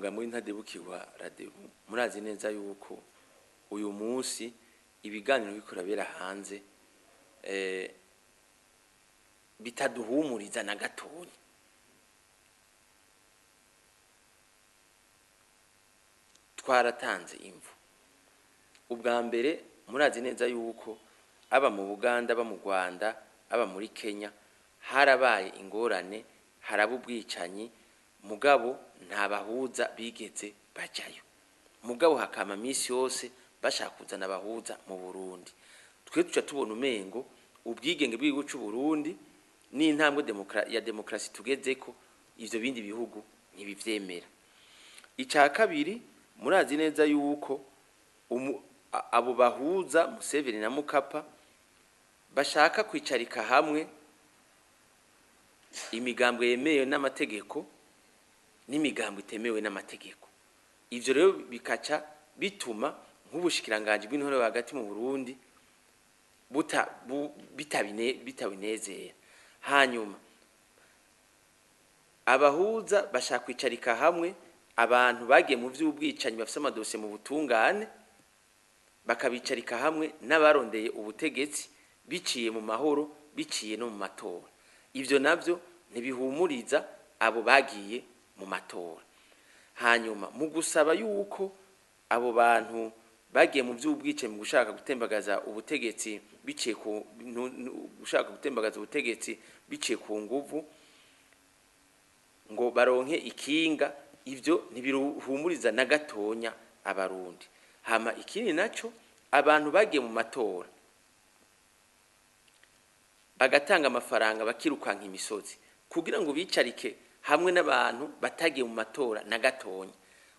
Mugambi w'intadebukirwa Radebu, murazi neza yuko uyu munsi ibiganiro biriko birabera hanze bitaduhumuriza na gatonya. Twaratanze imvu. Ubwa mbere, murazi neza yuko aba mu Buganda, aba mu Rwanda, aba muri Kenya, harabaye ingorane, haraba ubwicanyi, mugabo nta bahuza bigeze bajayo. Mugabo hakama misi yose bashaka kuzana abahuza mu Burundi. Twe tuca tubona umengo ubwigenge bw'igihugu c'u Burundi n'intambwe ya demokrasi tugezeko, ivyo bindi bihugu ntibivyemera. Ica kabiri, murazi neza yuko abo bahuza Museveni na Mukapa bashaka kwicarika hamwe imigambwe yemewe n'amategeko n'imigambwe itemewe n'amategeko. Ivyo rero bikaca bituma nk'ubushikiranganji bw'intore hagati mu Burundi bitabinezera. Hanyuma abahuza bashaka kwicarika hamwe abantu bagiye mu vy'ubwicanyi bafise amadosiye mu butungane, bakabicarika hamwe n'abarondeye ubutegetsi biciye mu mahoro, biciye no mu matora. Ivyo navyo ntibihumuriza abo bagiye mu matora. Hanyuma mu gusaba yuko abo bantu bagiye mu vy'ubwicanyi mu gushaka gutembagaza ubutegetsi biciye ku gushaka gutembagaza ubutegetsi biciye ku nguvu ngo baronke ikinga, ivyo ntibihumuriza na gatonya Abarundi. Hama ikindi naco, abantu bagiye mu matora bagatanga amafaranga, bakirukanka imisozi kugira ngo bicarike hamwe n'abantu batagiye mu matora na gatonya,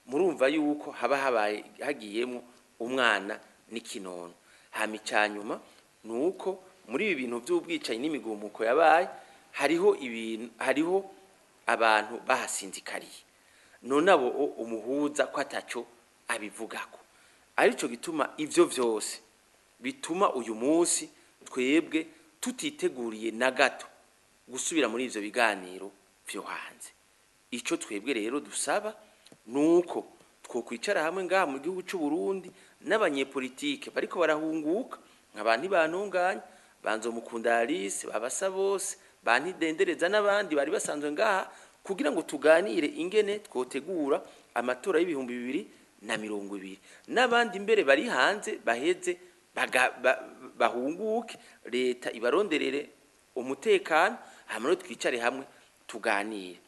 murumva yuko haba habaye hagiyemwo umwana n'ikinono. Hama icanyuma nuko muri ibi bintu vy'ubwicanyi n'imigumuko yabaye, hariho ibintu, hariho abantu bahasinzikariye. None abo umuhuza ko ataco abivugako? Arico gituma ivyo vyose bituma uyu munsi twebwe tutiteguriye na gato gusubira muri ivyo biganiro vyo hanze. Ico twebwe rero dusaba nuko twokwicara hamwe ngaha mu gihugu c'u Burundi n'abanyepolitike bariko barahunguka nka ba Ntibantunganya, ba Nzomukunda Alice, ba Basabose, ba Ntidendereza n'abandi bari basanzwe ngaha, kugira ngo tuganire ingene twotegura amatora y'2020, n'abandi mbere bari hanze baheze bahunguke, leta ibaronderere umutekano, hama rero twicare hamwe tuganire.